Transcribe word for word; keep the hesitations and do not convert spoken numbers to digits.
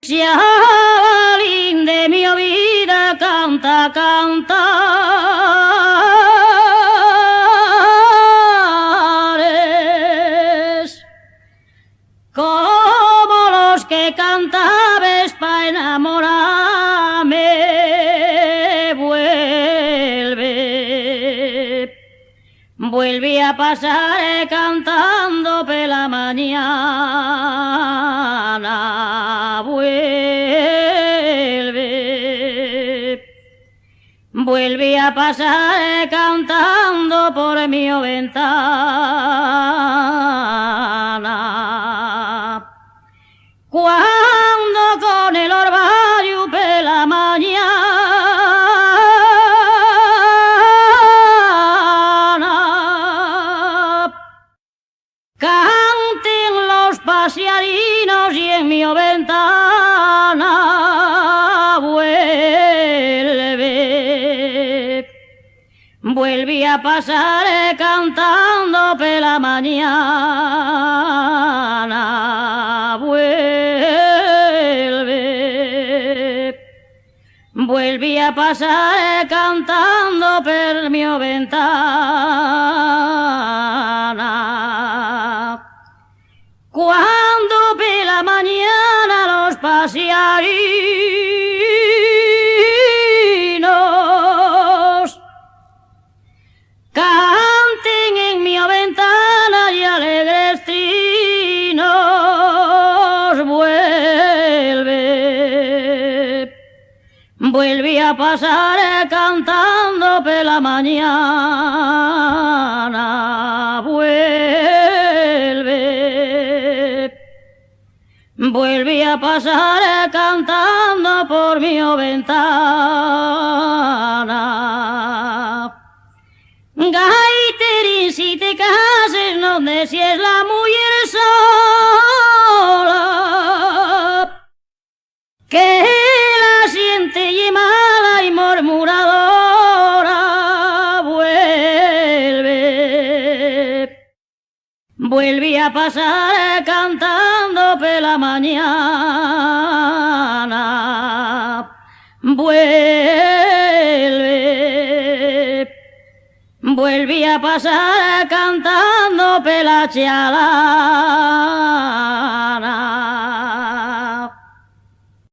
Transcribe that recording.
Xabalín de mio vida, canta cantares, como los que cantabes pa enamorame, vuelve. Vuelve a pasar, eh, cantando pela mañana, vuelve. Vuelve a pasar, eh, cantando por mi ventana. Cuando con el orbayu pela mañana canten los pasiarinos y en mi ventana vuelve. Vuelve a pasar, eh, cantando pela mañana, vuelve. Vuelve a pasar, eh, cantando per mio ventana. Cuando pela mañana los pasiarinos canten en mi ventana y alegres trinos, vuelve. Vuelve a pasar, eh, cantando pela mañana, vuelve. Vuelve a pasar, eh, cantando por mi ventana. Gaiterín, si te cases, non dexies la muyer sola, que la xente ye mala y murmuradora, vuelve. Vuelve a pasar, eh, cantando pela mañana, vuelve. Vuelve a pasar, eh, cantando pela chalana.